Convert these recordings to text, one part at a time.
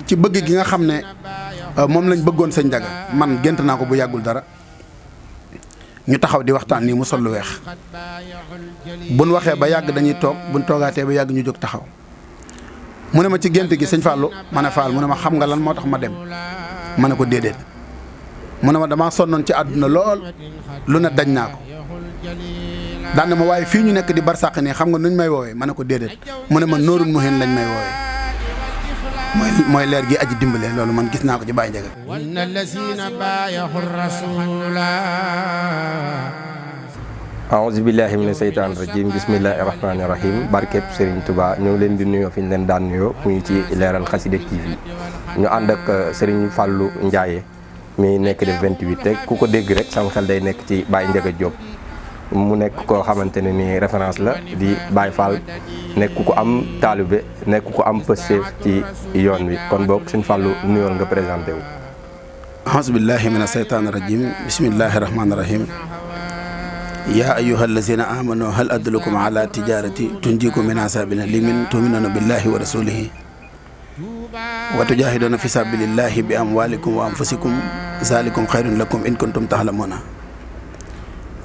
ci bëgg gi nga xam ne moom lañ bëggoon sëñ Ndiaga man gént naa ko bu yàggul dara ñu taxaw di waxtaan nii mu sol lu weex buñ waxee ba yàgg dañuy toog buñ toogaatee ba yàgg ñu jóg taxaw mu ne ma ci gént gi sëñ Fallou ma ne Fall mu ne ma xam nga lan moo tax ma dem ma ne ko déedéet mu ne ma damaa sonnoon ci àdduna lool lu ne daj naa ko daan na ma waaye fii ñu nekk di barsàq nii xam nga nuñ may woowee ma ne ko déedéet mu ne ma Noorul Muhin lañ may woowee mooy leer gi aji dimbale loolu man gis naa ko ci Baye Ndiaga. aouzu billahi mina seytaani rajim bismillahi rahmaani rahim barkeb Serigne Touba ñoo ngi leen di nuyoo fi ñu leen daan nuyoo muy ci leeral Xassida TV ñu ànd ak Serigne Fallou Ndiaye mi nekk def 28 te ku ko dégg rek sama xel day nekk ci Baye Ndiaga Diop mu nekk koo xamante ne ni référence la di Baye Fall nekk ku am taalibe nekk ku am pëstéef ci yoon wi kon boog Serigne Fallou nuyool nga présenté wu. aouzu billahi mina seytaani rajim bismillahi rahmaani rahim. yaa ayyuha allazina amanu hal adullukum ala tijarati tunjikum min asabin limin tuminuna billahi wa rasulihi wa tujahiduna fi sabilillahi bi amwalikum wa anfusikum zalikum khayrun lakum in kuntum tahlamuna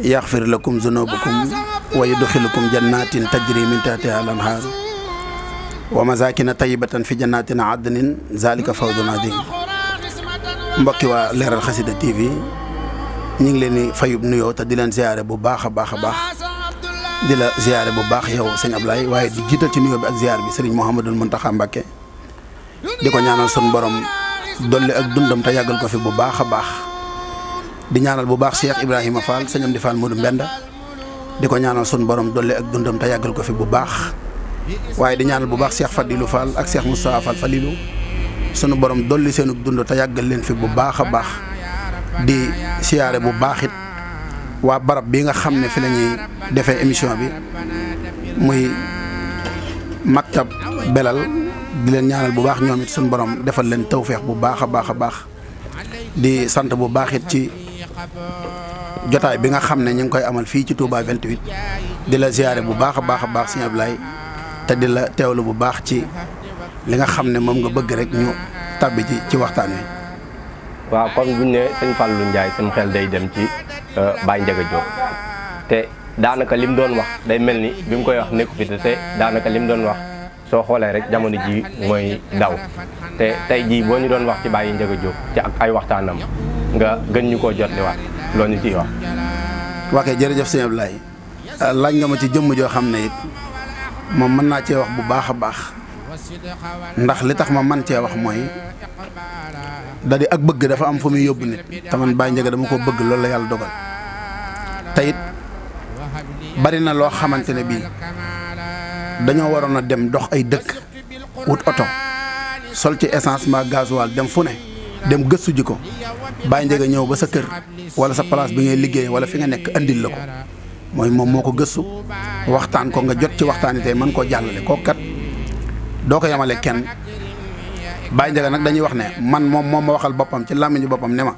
yaghfir lakum zunubakum wa yudkhilukum jannatin tajri min tahtiha al-anhar wa masakin tayyibatan fi jannatin adnin zalika fawzun azim. mbokki waa leeral Xassida TV ñu ngi leen di fayub nuyoo te di leen ziare bu baax a baax a baax di la ziare bu baax yow sëñ Ablaye waaye di jiital ci nuyoo bi ak ziar bi sëriñ Mouhamadul Mountakha Mbacké di ko ñaanal sun borom dolli ak dundam te yàggal ko fi bu baax a baax di ñaanal bu baax Cheikh Ibrahima Fall sëñam di Fall Modou Mbenda di ko ñaanal sun borom dolli ak dundam te yàggal ko fi bu baax waaye di ñaanal bu baax Cheikh Fadilou Fall ak Cheikh Moustapha Fall Falilou sunu borom dolli seenu dund te yàggal leen fi bu baax a baax. di siyaare bu baax it waa barab bi nga xam ne fi la ñuy defee émission bi muy maktab belal di leen ñaanal bu baax ñoom it suñu borom defal leen tawféex bu baax a baax a baax di sant bu baax it ci jotaay bi nga xam ne ñu ngi koy amal fii ci Touba 28 di la siyaare bu baax a baax a baax sëñ Ablaye te di la teewlu bu baax ci li nga xam ne moom nga bëgg rek ñu tàbbi ci waxtaan wi. waaw kon buñ ne sëñ Fallou Ndiaye sama xel day dem ci Baye Ndiaga Diop te daanaka lim doon wax day mel ni bi mu koy wax nekku fi te daanaka lim doon wax soo xoolee rek jamono ji mooy daw te tey jii boo ñu doon wax ci Baye Ndiaga Diop ci ak ay waxtaanam nga gën ñu koo jotliwaat loolu ñu ciy wax. waa kay jërëjëf sëñ Ablaye laaj nga ma ci jëmm joo xam ne it moom mën naa cee wax bu baax a baax ndax li tax ma man cee wax mooy. da di ak bëgg dafa am fu muy yóbbu nit te man Baye Ndiaga dama ko bëgg loolu la yàlla dogal te it bari na loo xamante ne bii dañoo waroon a dem dox ay dëkk wut oto sol ci essence ma gasoil dem fu ne dem gëstu ji ko Baye Ndiaga ñëw ba sa kër wala sa place bi ngay liggéey wala fi nga nekk andil la ko mooy moom moo ko gëstu waxtaan ko nga jot ci waxtaani tey mën koo jàllale kooku kat doo ko yemale kenn. Baye Ndiaga nag dañuy wax ne man moom ma waxal boppam ci làmmiñu boppam ne ma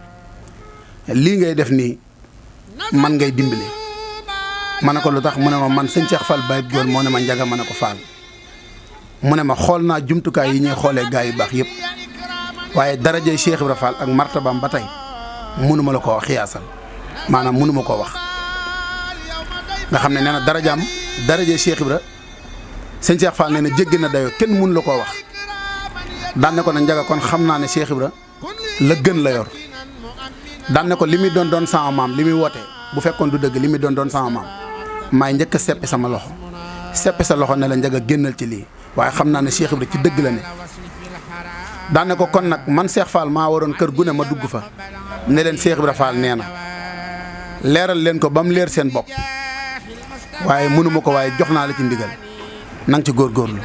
lii ngay def nii man ngay dimbali ma ne ko lu tax mu ne ma man sëñ Cheikh Fall Baye Góor moo ne ma Ndiaga ma ne ko Fall mu ne ma xool naa jumtukaay yi ñuy xoolee gaa yu baax yëpp waaye darajay Cheikh Ibra Fall ak martabaam ba tey mënuma la koo xiyaasal maanaam mënuma koo wax nga xam ne nee na darajay Cheikh Ibra sëñ Cheikh Fall nee na jéggi na dayoo kenn mënu la koo wax. daan ne ko na Ndiaga kon xam naa ne Cheikh Ibra la gën la yor daan ne ko li muy doon sama maam li muy woote bu fekkoon du dëgg li muy doon sama maam maay njëkk a seppi sama loxo seppi sa loxo ne la Ndiaga génnal ci lii waaye xam naa ne Cheikh Ibra ci dëgg la ne daan ne ko kon nag man Cheikh Fall maa waroon kër gu ne ma dugg fa ne leen Cheikh Ibra Fall nee na leeral leen ko ba mu leer seen bopp waaye mënuma ko waaye jox naa la ci ndigal na nga ci góorgóorlu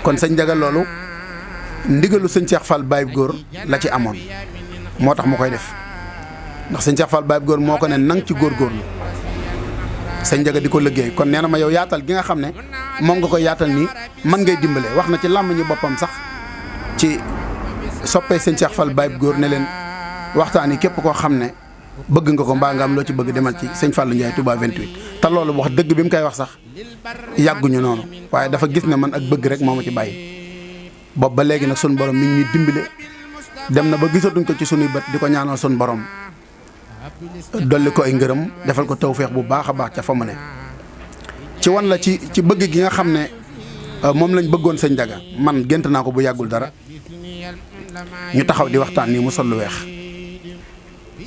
kon sëñ Ndiaga loolu ndigalu sëñ Cheikh Fall Baye Góor la ci amoon moo tax mu koy def ndax sëñ Cheikh Fall Baye Góor moo ko ne nang ci góorgóorlu sëñ Ndiaga di ko liggéey kon nee na ma yow yaatal gi nga xam ne moom nga koy yaatal nii man ngay dimbale wax na ci làmmiñu boppam sax ci soppee sëñ Cheikh Fall Baye Góor ne leen waxtaan yi képp koo xam ne bëgg nga ko mbaa nga am loo ci bëgg demal ci sëñ Fallou Ndiaye Touba 28 te loolu wax dëgg bi mu koy wax sax yàgguñu noonu waaye dafa gis ne man ak bëgg rek moo ma ci bàyyi boobu ba léegi nag sun borom mi ngi ñuy dimbale dem na ba gisatuñ ko ci sunuy bët di ko ñaanal sun borom dolli ko ay ngërëm defal ko tawféex bu baax a baax ca fa mu ne ci wan la ci bëgg gi nga xam ne moom lañ bëggoon sëñ Ndiaga man gént naa ko bu yàggul dara ñu taxaw di waxtaan nii mu sol lu weex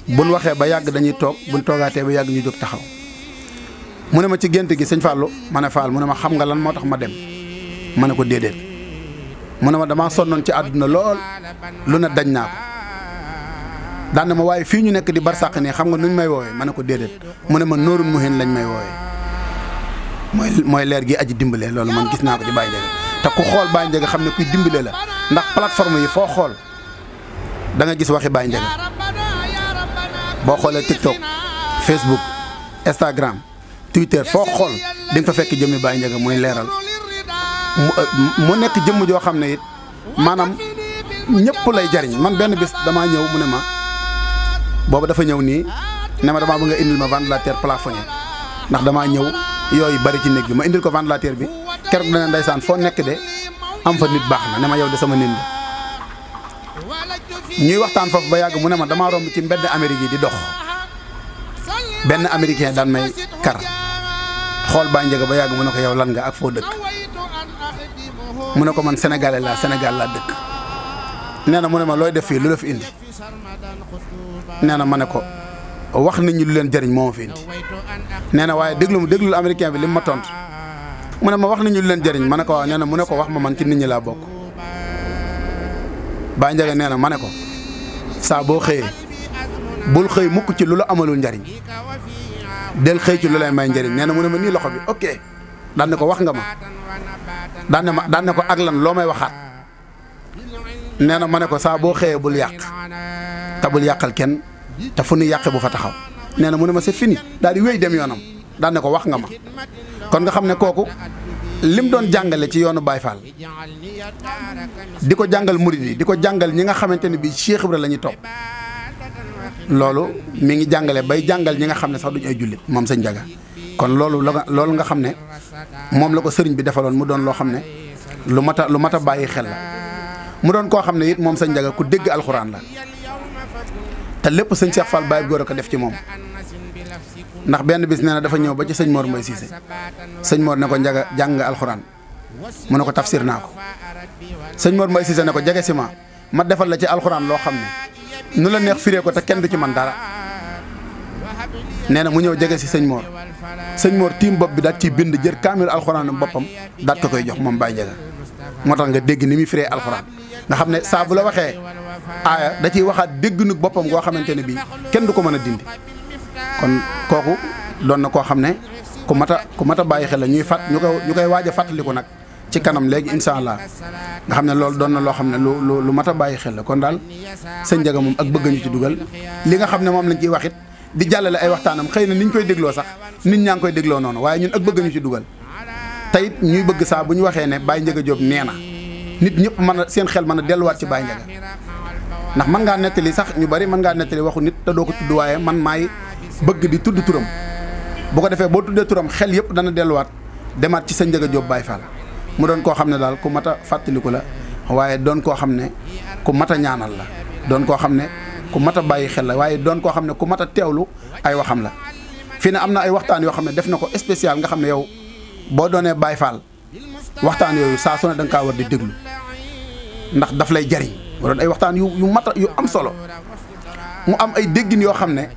buñ waxee ba yàgg dañuy toog buñ toogaatee ba yàgg ñu jóg taxaw mu ne ma ci gént gi sëñ Fallou ma ne Fall mu ne ma xam nga lan moo tax ma dem ma ne ko déedéet mu ne ma damaa sonnoon ci àdduna lool lu ne dañ naa ko daan na ma waaye fii ñu nekk di barsàq nii xam nga nuñ may woowee ma ne ko déedéet mu ne ma Noorul Muhin lañ may woowee mooy leer gi aji dimbale loolu man gis naa ko ci Baye Ndiaga te ku xool Baye Ndiaga xam ne kuy dimbale la ndax plateforme yi foo xool da nga gis waxi Baye Ndiaga boo xoolee TikTok Facebook Instagram Twitter foo xool di nga fa fekk jëmmi Baye Ndiaga muy leeral mu nekk jëmm joo xam ne it maanaam ñëpp lay jariñ man benn bis damaa ñëw mu ne ma boobu dafa ñëw nii ne ma damaa bëgg nga indil ma ventilateur plafonnier ndax damaa ñëw yooyu bari ci néeg bi ma indil ko ventilateur bi keroog dana ndeysaan foo nekk de am fa nit baax na ne ma yow de sama nit nga ñuy waxtaan foofu ba yàgg mu ne ma damaa romb ci mbedd Amérique yi di dox benn américain daan may kar xool Baye Ndiaga ba yàgg mu ne ko yow lan nga ak foo dëkk mu ne ko man sénégalais laa Sénégal laa dëkk nee na mu ne ma looy def fii lu la fi indi nee na ma ne ko wax nit ñi lu leen jëriñ moo ma fi indi nee na waaye déglul américain bi li mu ma tontu mu ne ma wax nit ñi lu leen jëriñ ma ne ko waaw nee na mu ne ko wax ma man ci nit ñi laa bokk Baye Ndiaga nee na ma ne ko saa boo xëyee bul xëy mukk ci lu la amalul njariñ del xëy ci lu lay may njariñ nee na mu ne ma nii loxo bi ok daan ne ko wax nga ma daan ne ko ak lan loo may waxaat nee na ma ne ko saa boo xëyee bul yàq te bul yàqal kenn te fu nu yàqe bu fa taxaw nee na mu ne ma c'est fini daal di wéy dem yoonam daan ne ko wax nga ma kon nga xam ne kooku lim doon jàngale ci yoonu Baye Fall di ko jàngal murid yi di ko jàngal ñi nga xamante ne bii Cheikh Ibra la ñuy topp loolu mi ngi jàngale bay jàngal ñi nga xam ne sax duñu ay jullit moom sëñ Ndiaga kon loolu nga xam ne moom la ko sëriñ bi defaloon mu doon loo xam ne lu mat a bàyyi xel la mu doon koo xam ne it moom sëñ Ndiaga ku dégg alxuraan la te lépp sëñ Cheikh Fall Baye góor a ko def ci moom ndax benn bis nee na dafa ñëw ba ci sëñ Mor Mbaye Cissé sëñ Mor ne ko Ndiaga jàng nga alxuraan mu ne ko tafsir naa ko sëñ Mor Mbaye Cissé ne ko jege si ma defal la ci alxuraan loo xam ne nu la neex firee ko te kenn du ci man dara nee na mu ñëw jege si sëñ Mor tiim bopp bi daat ciy bind jër kaamil alxuraan boppam daat ko koy jox moom Baye Ndiaga moo tax nga dégg ni muy firee alxuraan nga xam ne saa bu la waxee aaya da ciy waxaat dégg nu boppam goo xamante ne bii kenn du ko mën a dindi kon kooku doon na koo xam ne ku mat a bàyyi xel la ñu koy waaj a fàttaliku nag ci kanam léegi incha allah nga xam ne loolu doon na loo xam ne lu mat a bàyyi xel la kon daal sëñ Ndiaga moom ak bëgg ñu ci dugal li nga xam ne moom lañ ciy wax it di jàllale ay waxtaanam xëy na ni ñu koy dégloo sax nit ñaa ngi koy dégloo noonu waaye ñun ak bëgg ñu ci dugal te it ñuy bëgg saa bu ñu waxee ne Baye Ndiaga Diop nee na nit ñëpp mën a seen xel mën a delluwaat ci Baye Ndiaga ndax mën ngaa nettali sax ñu bari mën ngaa nettali waxu nit te doo ko tudd waaye man maay bëgg di tudd turam bu ko defee boo tuddee turam xel yëpp dana delluwaat demaat ci sëñ Ndiaga Diop Baye Fall mu doon koo xam ne daal ku mat a fàttaliku la waaye doon koo xam ne ku mat a ñaanal la doon koo xam ne ku mat a bàyyi xel la waaye doon koo xam ne ku mat a teewlu ay waxam la fii ne am na ay waxtaan yoo xam ne def na ko spécial nga xam ne yow boo doonee Baye Fall waxtaan yooyu saa su ne da nga kaa war di déglu ndax daf lay jariñ mu doon ay waxtaan yu am solo mu am ay déggin yoo xam ne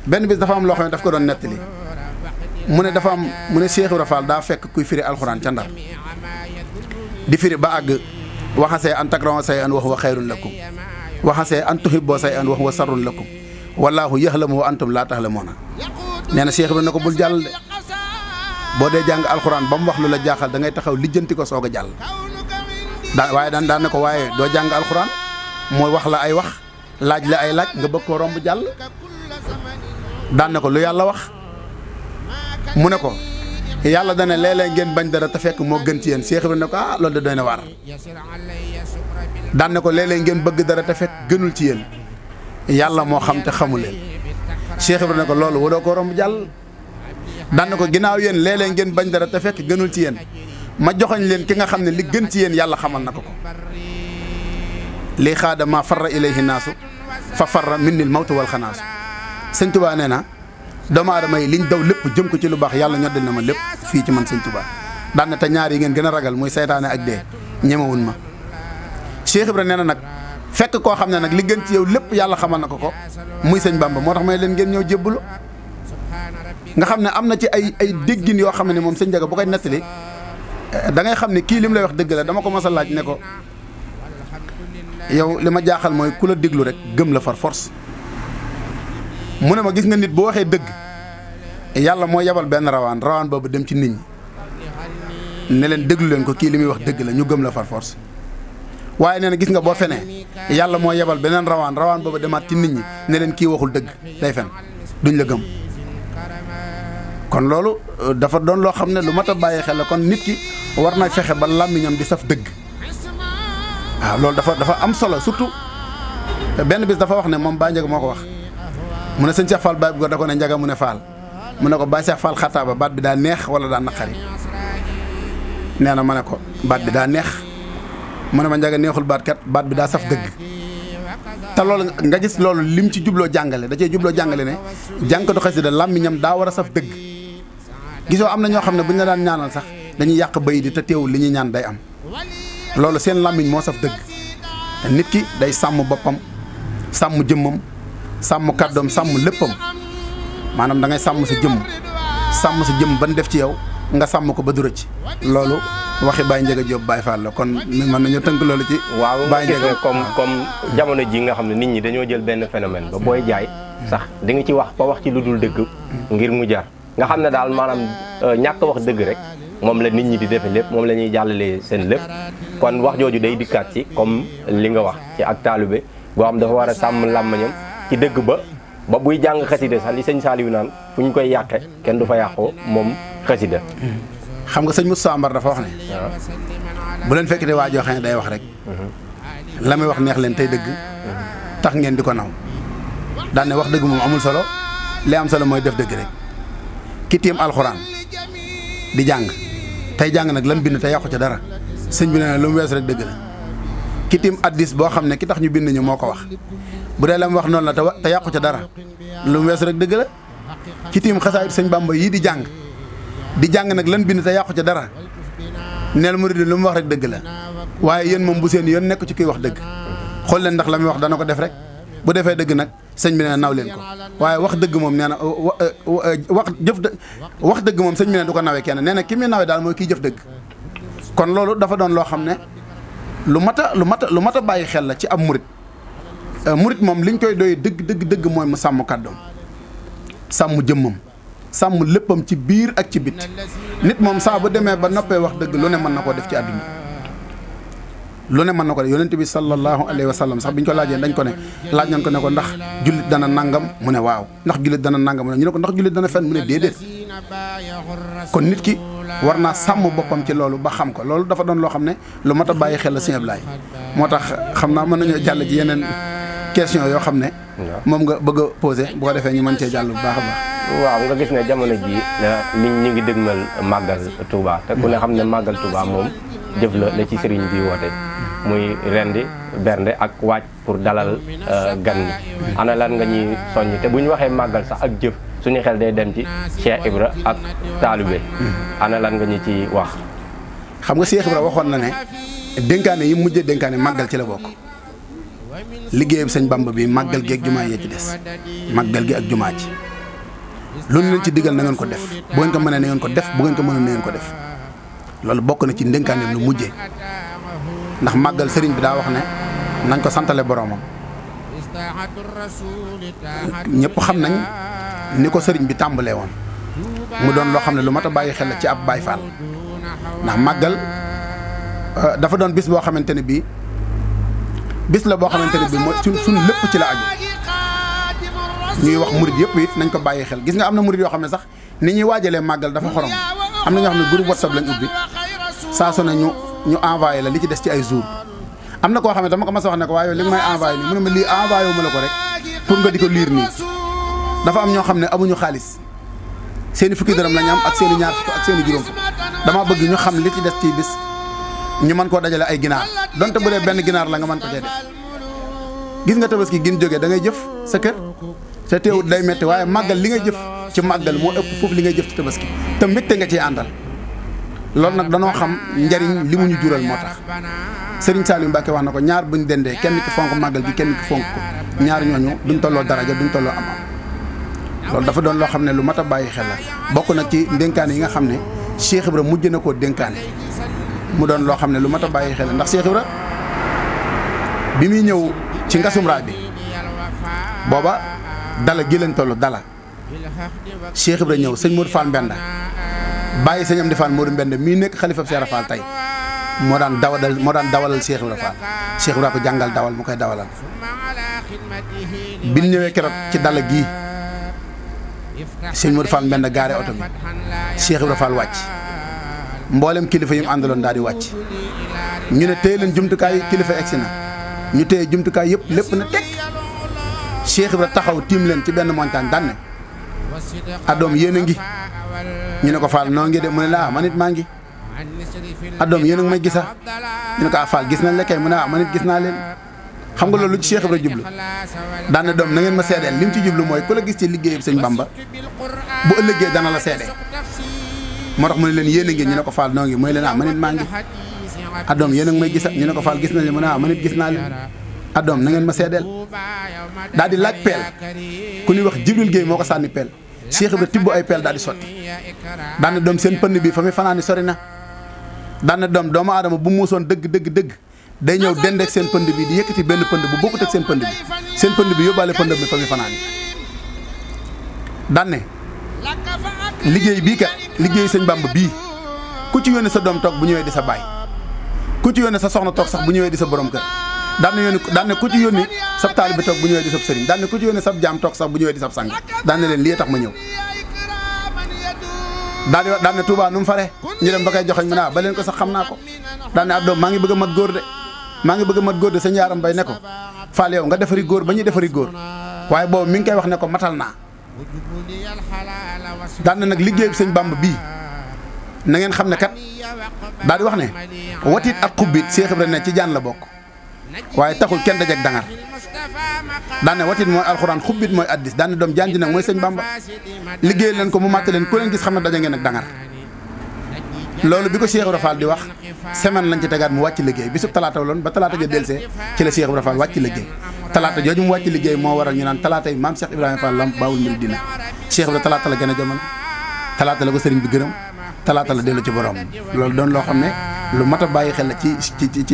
benn bis dafa am loo xam ne daf ko doon nettali mu ne Cheikh Ibra Fall daa fekk kuy firi alxuraan ca Ndar di firi ba àgg waxasee an takrahu shay'an wa huwa xayrun lakum waxasee an tuhibbu shay'an wa huwa sarrun lakum wallaahu yaxlamu wa antum laa taxlamuuna nee na Cheikh Ibra ne ko bul jàll de boo dee jàng alxuraan ba mu wax lu la jaaxal da ngay taxaw lijjanti ko soog a jàll waaye daan ne ko waaye doo jàng alxuraan mooy wax la ay wax laaj la ay laaj nga bëgg koo romb jàll daan ne ko lu yàlla wax mu ne ko yàlla dana léeg-léeg ngeen bañ dara te fekk moo gën ci yéen Cheikh Ibra ne ko loolu de doy na waar daan ne ko léeg-léeg ngeen bëgg dara te fekk gënul ci yéen yàlla moo xam te xamu leen Cheikh Ibra ne ko loolu waroo ko romb jàll daan ne ko ginnaaw yéen léeg-léeg ngeen bañ dara te fekk gënul ci yéen ma joxoñ leen ki nga xam ne li gën ci yéen yàlla xamal na ko ko lii xaada ma farra ilayhi naasu fa farra minnil mawtu wal xanaasu sëñ Tuubaa nee na doomu aadama yi liñ daw lépp jëm ko ci lu baax yàlla ñoddil na ma lépp fii ci man sëñ Tuubaa daan na te ñaar yi ngeen gën a ragal muy saytaane ak dee ñemewun ma Cheikh Ibra nee na nag fekk koo xam ne nag li gën ci yow lépp yàlla xamal na ko ko muy sëñ Bamba moo tax may leen ngeen ñëw jébbalu nga xam ne am na ci ay déggin yoo xam ne moom sëñ Njaga bu koy nettali da ngay xam ne kii li mu lay wax dëgg la dama ko mos a laaj ne ko yow li ma jaaxal mooy ku la déglu rek gëm la far force mu ne ma gis nga nit bu waxee dëgg yàlla moo yebal benn rawaan boobu dem ci nit ñi ne leen déglu leen ko kii li muy wax dëgg la ñu gëm la far force waaye nee na gis nga boo fenee yàlla moo yebal beneen rawaan boobu demaat ci nit ñi ne leen kii waxul dëgg day fen duñ la gëm kon loolu dafa doon loo xam ne lu mat a bàyyi xel la kon nit ki war na fexe ba làmmiñam di saf dëgg waaw loolu dafa am solo surtout benn bis dafa wax ne moom Baye Ndiaga moo ko wax mu ne sëñ Cheikh Fall Baye bu góor da ko ne Ndiaga mu ne Fall mu ne ko Baye Cheikh Fall xataa ba baat bi daa neex wala daa naqari nee na ma ne ko baat bi daa neex mu ne ma Ndiaga neexul baat bi daa saf dëgg te loolu nga gis loolu lim ci jubloo jàngale da cee jubloo jàngale ne jànkatu xasida làmmiñam daa war a saf dëgg gisoo am na ñoo xam ne bu ñu la daan ñaanal sax dañuy yàq bay di te teewul li ñuy ñaan day am loolu seen làmmiñ moo saf dëgg te nit ki day sàmm boppam sàmm jëmmam sàmm kàddoom sàmm léppam maanaam da ngay sàmm sa jëmm ban def ci yow nga sàmm ko ba du rëcc loolu waxi Baye Ndiaga Diop Baye Fall la kon mën nañu tënk loolu ci. Baye Ndiaga waaw comme jamono ji nga xam ne nit ñi dañoo jël benn phénomène ba booy jaay sax di nga ci wax ba wax ci lu dul dëgg ngir mu jar nga xam ne daal maanaam ñàkk wax dëgg rek moom la nit ñi di defe lépp moom la ñuy jàllalee seen lépp kon wax jooju day dikkaat ci comme li nga wax ci ak taalibe boo xam dafa war a sàmm làmmañam ci dëgg ba buy jàng xasida sax li sëñ Saliou naan fu ñu koy yàqe kenn du fa yàqoo moom xasida xam nga sëñ Moussa Mbar dafa wax ne bu leen fekk de waa joo xam ne day wax rek la muy wax neex leen tey dëgg tax ngeen di ko naw daan ne wax dëgg moom amul solo li am solo mooy def dëgg rek ki tiim alxuraan di jàng tey jàng nag lan bind te yàqu ca dara sëñ bi ne lu mu wees rek dëgg la ki tiim addis boo xam ne ki tax ñu bind ñu moo ko wax bu dee la mu wax noonu la te yàqu ca dara lu mu wees rek dëgg la ki tiim xasaayit sëñ Bamba yii di jàng nag lan bind te yàqu ca dara neel murid lu mu wax rek dëgg la waaye yéen moom bu seen yoon nekk ci kuy wax dëgg xool leen ndax la muy wax dana ko def rek bu defee dëgg nag sëñ bi nee na naw leen ko waaye wax dëgg moom nee na wax dëgg moom sëñ bi nee du ko nawee kenn nee na ki muy nawee daal mooy kiy jëf dëgg kon loolu dafa doon loo xam ne lu mat a bàyyi xel la ci ab murit moom liñ koy doy dëgg mooy mu sàmm kàddoom sàmm jëmmam sàmm léppam ci biir ak ci bit nit moom saa bu demee ba noppee wax dëgg lu ne mën na koo def ci àdduna lu ne mën na ko def yonent bi sallallahu alayhi wa sallam sax bi ñu ko laajee dañ ko ne laaj nañ ko ne ko ndax jullit dana nangam mu ne waaw ndax jullit dana nangam mu ne ñu ne ko ndax jullit dana fen mu ne déedéet kon nit ki war naa sàmm boppam ci loolu ba xam ko loolu dafa doon loo xam ne lu mat a bàyyi xel la Sëñ Ablaye moo tax xam naa mën nañoo jàll ci yeneen question yoo xam ne moom nga bëgg a posé bu ko defee ñu mën cee jàll bu baax a baax. waaw nga gis ne jamono ji ñu ngi dëgmal màggal Touba te ku ne xam ne màggal Touba moom jëf la ci sëriñ bi woote muy rendi bernde ak waaj pour dalal gan ñi ana lan nga ñuy soññ te bu ñu waxee màggal sax ak jëf suñu xel day dem ci Cheikh Ibra ak taalibe ana lan nga ñu ci wax. xam nga Cheikh Ibra waxoon na ne dénkaane yi mujjee dénkaane màggal ci la bokk liggéeyam sëñ Bamba bi màggal gi ak jumaa yee ci des màggal gi ak jumaa ci lu ñu leen ci digal na ngeen ko def bu ngeen ko mënee na ngeen ko def bu ngeen ko mënee na ngeen ko def loolu bokk na ci ndénkaaneem lu mujjee ndax màggal sëriñ bi daa wax ne nañ ko santale boroomam ñëpp xam nañ ni ko sëriñ bi tàmbalee woon mu doon loo xam ne lu mat a bàyyi xel la ci ab Baay Faal ndax màggal dafa doon bis boo xamante ne bii bis la boo xamante ne bii mooy suñ lépp ci la aju ñuy wax murid yëpp it nañ ko bàyyi xel gis nga am na murid yoo xam ne sax ni ñuy waajalee màggal dafa xorom am na ñoo xam ne groupe WhatsApp lañ ubbi saa su ne ñu envoyé la li ci des ci ay jours am na koo xam ne dama ko mas a wax ne ko waaye li nga may envoyé nii mu ne ma lii envoyé wu ma la ko rek pour nga di ko liir nii dafa am ñoo xam ne amuñu xaalis seeni fukki dërëm lañ am ak seeni ñaar fukk ak seeni juróom fukk dama bëgg ñu xam li ci des ci bis ñu mën koo dajale ay ginaar donte bu dee benn ginaar la nga mën ko cee def gis nga tabaski gin jógee da ngay jëf sa kër te teewut day metti waaye màggal li ngay jëf ci màggal moo ëpp foofu li ngay jëf ci tabaski te mbégte nga ciy àndal loolu nag danoo xam njariñ li mu ñu jural moo tax Serigne Saliou Mbacke wax na ko ñaar buñ dendee kenn ki fonk màggal gi kenn ki fonk ko ñaar ñooñu duñ tolloo daraja duñ tolloo am loolu dafa doon loo xam ne lu mat a bàyyi xel la bokk na ci ndénkaane yi nga xam ne Cheikh Ibra mujj na koo dénkaane mu doon loo xam ne lu mat a bàyyi xel la ndax Cheikh Ibra bi muy ñëw ci ngasum raay bi booba dala gi leen toll dala Cheikh Ibra ñëw sëñ Modou Fall Mbenda bàyyi sëñ Amdi Fall Modou Mbenda mii nekk xalifa Cheikh Fall tey moo daan dawalal Cheikh Ibra Fall Cheikh Ibra ko jàngal dawal mu koy dawalal bi ñu ñëwee keroog ci dala gii sëñ Modou Fall Mbenda gaare oto bi Cheikh Ibra Fall wàcc mboolem kilifa yi mu àndaloon daal di wàcc ñu ne téye leen jumtukaay kilifa egsi na ñu téye jumtukaay yëpp lépp na teg Cheikh Ibra taxaw tiim leen ci benn montagne daan ne adoom yéen a ngi ñu ne ko Fall noo ngi de mu ne la man it maa ngi adoom yéen a ngi may gisa ñu ne ko Fall gis nañ la kay mu ne man it gis naa leen xam nga loolu lu ci Cheikh Ibra jublu daan ne doom na ngeen ma seedeel li mu ci jublu mooy ku la gis ci liggéeyam sëñ Bamba bu ëllëgee dana la seede moo tax mu ne leen yéen a ngi ñu ne ko Fall noo ngi mooy leen man it maa ngi adoom yéen a ngi may gisa ñu ne ko Fall gis nañ leen mu ne man it gis naa leen adoom na ngeen ma seedeel daal di laaj peel ku ñuy wax Jibril Guèye moo ko sànni peel Cheikh Ibra tibb ay peel daal di sotti daan ne doom seen pënd bi fa muy fanaani sori na daan ne doom doomu aadama bu muusoon dëgg day ñëw dend ak seen pënd bi di yëkkati benn pënd bu bokkut ak seen pënd bi yóbbaale pënd bi fa muy fanaani daan ne liggéey bii kat liggéey sëñ Bamba bii ku ci yónnee sa doom toog bu ñëwee di sa baay ku ci yónnee sa soxna toog sax bu ñëwee di sa borom kër daan ne ku ci yónni sab taalibe toog bu ñëwee di sab sëriñ daan ne ku ci yónni sab jaam toog sax bu ñëwee di sab sang daan ne leen lii tax ma ñëw daan ne Touba nu mu fare ñu dem ba koy joxeñ mu ne ba leen ko sax xam naa ko daan ne addoom maa ngi bëgg a mat góor de sëñ Yaaram Mbay ne ko Fall yow nga defari góor ba ñuy defari góor waaye boobu mi ngi koy wax ne ko matal naa daan ne nag liggéey bi sëñ Bamba bii na ngeen xam ne kat daal di wax ne watit ak xubbit Cheikh Ibra ne ci jaan la bokk waaye taxul kenn dajeg dangar daan ne watit mooy alxuraan xubbit mooy addis daan ne doom jaan ji nag mooy sëñ Bamba liggéey leen ko mu màtt leen ku leen gis xam ne daje ngeen ak dangar loolu bi ko Cheikh Ibra Fall di wax semaine lañ ci tegaat mu wàcc liggéey bisub talaata loon ba talaata ja delsee ci la Cheikh Ibra Fall wàcc liggéey talaata jooju mu wàcc liggéey moo waral ñu naan talaata yi maam Cheikh Ibrahima Fall Lamp Baawul Muridiina Cheikh Ibra talaata la gën a jamono talaata la ko sëriñ bi gërëm talaata la dellu ci borom loolu doon loo xam ne lu mat a bàyyi xel la ci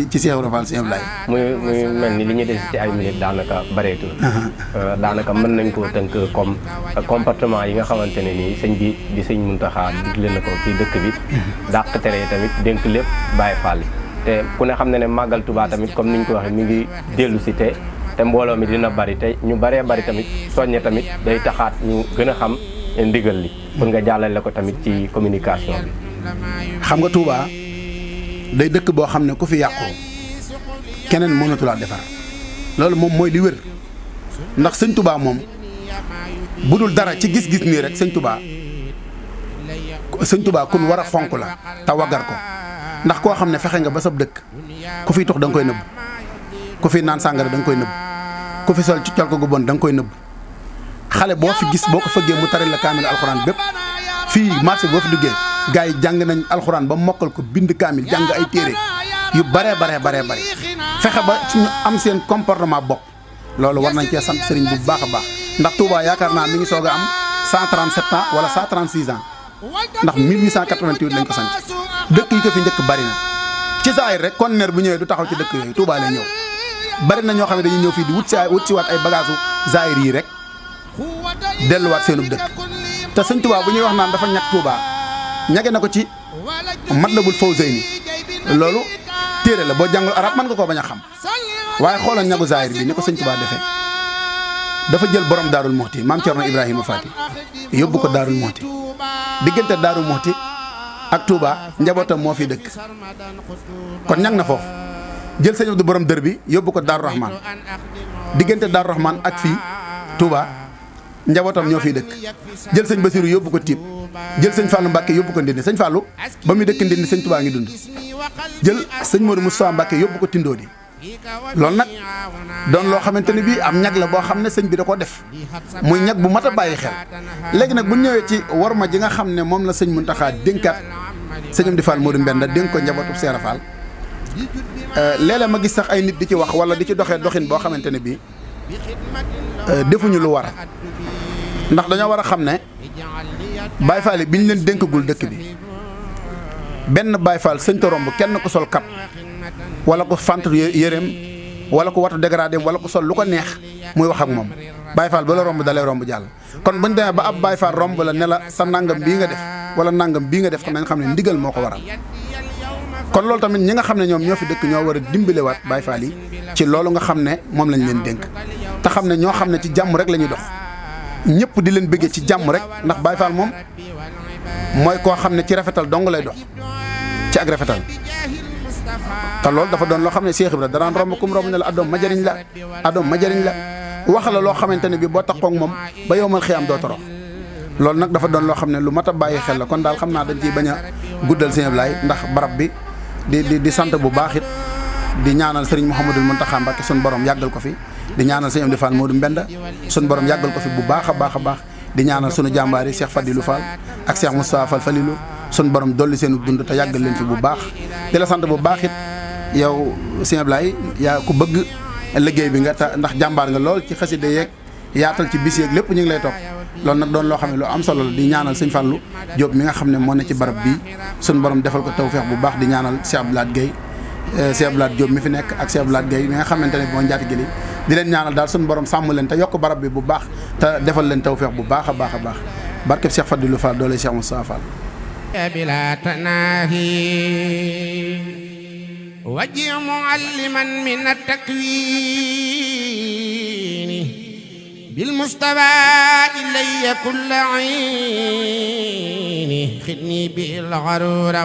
Cheikh Ibra Fall Sëñ Ablaye muy mel ni li ñu des ci ay minutes daanaka bareetul daanaka mën nañ koo tënk comme comportement yi nga xamante ne nii sëñ bi di sëñ Muntaxa digle na ko ci dëkk bi dàq tere tamit dénk lépp Baye Fall te ku ne xam ne màggal Touba tamit comme ni ñu ko waxee mi ngi dellu si te mbooloo mi dina bari te ñu baree bari tamit soññe tamit day taxaat ñu gën a xam ndigal li pour nga jàllale ko tamit ci communication bi. xam nga Touba day dëkk boo xam ne ku fi yàqoo keneen mënatu laa defar loolu moom mooy li wér ndax sëñ Touba moom bu dul dara ci gis-gis nii rek sëñ Touba kun war a fonk la te waggar ko ndax koo xam ne fexe nga ba sab dëkk ku fiy tux da nga koy nëbb ku fi naan sàngara da nga koy nëbb ku fi sol ci col ko gu bon da nga koy nëbb xale boo fi gis boo ko fëggee mu tari la kaamil alxuraan bépp fii marché boo fi duggee gars yi jàng nañ alxuraan ba mokkal ko bind kaamil jàng ay téere yu bare fexe ba suñu am seen comportement bopp loolu war nañ cee sant sëriñ bu baax a baax ndax Touba yaakaar naa mi ngi soog a am 137 ans wala 136 ans ndax 1888 lañ ko sant dëkk yi ko fi njëkk bari na ci saayir rek conteneur bu ñëwee du taxaw ci dëkk yooyu Touba lay ñëw bari na ñoo xam ne dañuy ñëw fii di wut si waat ay bagage zaayir yi rek delluwaat seenub dëkk te sëñ Touba bu ñuy wax naan dafa ñàkk Touba ñage na ko ci Matlabul Fawzayni loolu téere la boo jàngul arab mën nga koo bañ a xam waaye xoolal ñagu zaayir bi ni ko sëñ Touba defee dafa jël borom Daarul Muxti maam Cerno Ibrahima Faati yóbbu ko Daarul Muxti diggante Daarul Muxti ak Touba njabootam moo fi dëkk kon ñag na foofu jël sëñ Abdu borom dër bi yóbbu ko Daaru Rahman diggante Daaru Rahman ak fii Touba njabootam ñoo fiy dëkk jël sëñ Basiru yóbbu ko Tiib jël sëñ Fallou Mbacke yóbbu ko Ndindi sëñ Fallou ba muy dëkk Ndindi sëñ Touba ngi dund jël sëñ Modou Moustapha Mbacke yóbbu ko Tindodi loolu nag doon loo xamante ne bii am ñag la boo xam ne sëñ bi da ko def muy ñag bu mat a bàyyi xel léegi nag bu ñëwee ci worma ji nga xam ne moom la sëñ Mountakha dénkaat sëñ Amdi Fall Modou Mbenda dénk ko njabootu Seera Fall léeg-léeg ma gis sax ay nit di ci wax wala di ci doxee doxin boo xamante ne bii defuñu lu war ndax dañoo war a xam ne Baye Fall bi ñu leen dénkagul dëkk bi benn Baye Fall sëñ ta romb kenn ku sol kap wala ko fant yéreem wala ko watu dégradé wala ko sol lu ko neex muy wax ak moom Baye Fall ba la romb dalay romb jàll. kon buñ demee ba ab Baye Fall romb la ne la sa nangam bii nga def wala nangam bii nga def nañ xam ne ndigal moo ko waral kon loolu tamit ñi nga xam ne ñoom ñoo fi dëkk ñoo war a dimbalewaat Baye Fall yi ci loolu nga xam ne moom lañ leen dénk te xam ne ñoo xam ne ci jàmm rek la ñuy dox ñëpp di leen bëggee ci jàmm rek ndax Baye Fall moom mooy koo xam ne ci rafetal dong lay dox ci ak rafetal te loolu dafa doon loo xam ne Cheikh Ibra daraan romb kum romb ne la adoom ma jëriñ la wax la loo xamante ne bi boo taxoo ak moom ba yowmal xiyaam doo torox loolu nag dafa doon loo xam ne lu mat a bàyyi xel la kon daal xam naa dañ ciy bañ a guddal Sëñ Ablaye ndax barab bi di sant bu baax it di ñaanal Serigne Mouhamadul Mountakha Mbacké sun borom yàggal ko fi di ñaanal Sëñ Amdi Fall Modou Mbenda sun borom yàggal ko fi bu baax a baax a baax di ñaanal sunu jàmbaar yi Cheikh Fadilou Fall ak Cheikh Moustapha Fall Falilou sun borom dolli seen dund te yàggal leen fi bu baax di la sant bu baax it yow Sëñ Ablaye yaa ku bëgg liggéey bi nga ta ndax jàmbaar nga lool ci xasida yeeg yaatal ci bis yeeg lépp ñu ngi lay topp loolu nag doon loo xam ne lu am solo la di ñaanal sëñ Fallou Diop mi nga xam ne moo ne ci barab bii sun borom defal ko tawfeex bu baax di ñaanal Cheikh Abdoulaye Guèye Cheikh Abdoulaye Diop mi fi nekk ak Cheikh Abdoulaye Guèye mi nga xamante ne moo njaati gili di leen ñaanal daal sun borom sàmm leen te yokk barab bi bu baax te defal leen tawfeex bu baax a baax a baax barkeb Cheikh Fadilou Fall doole Cheikh Moustapha Fall bila tanahi waji mualliman min at-takwini بالمصطفى إلي كل عيني خذني بالغرور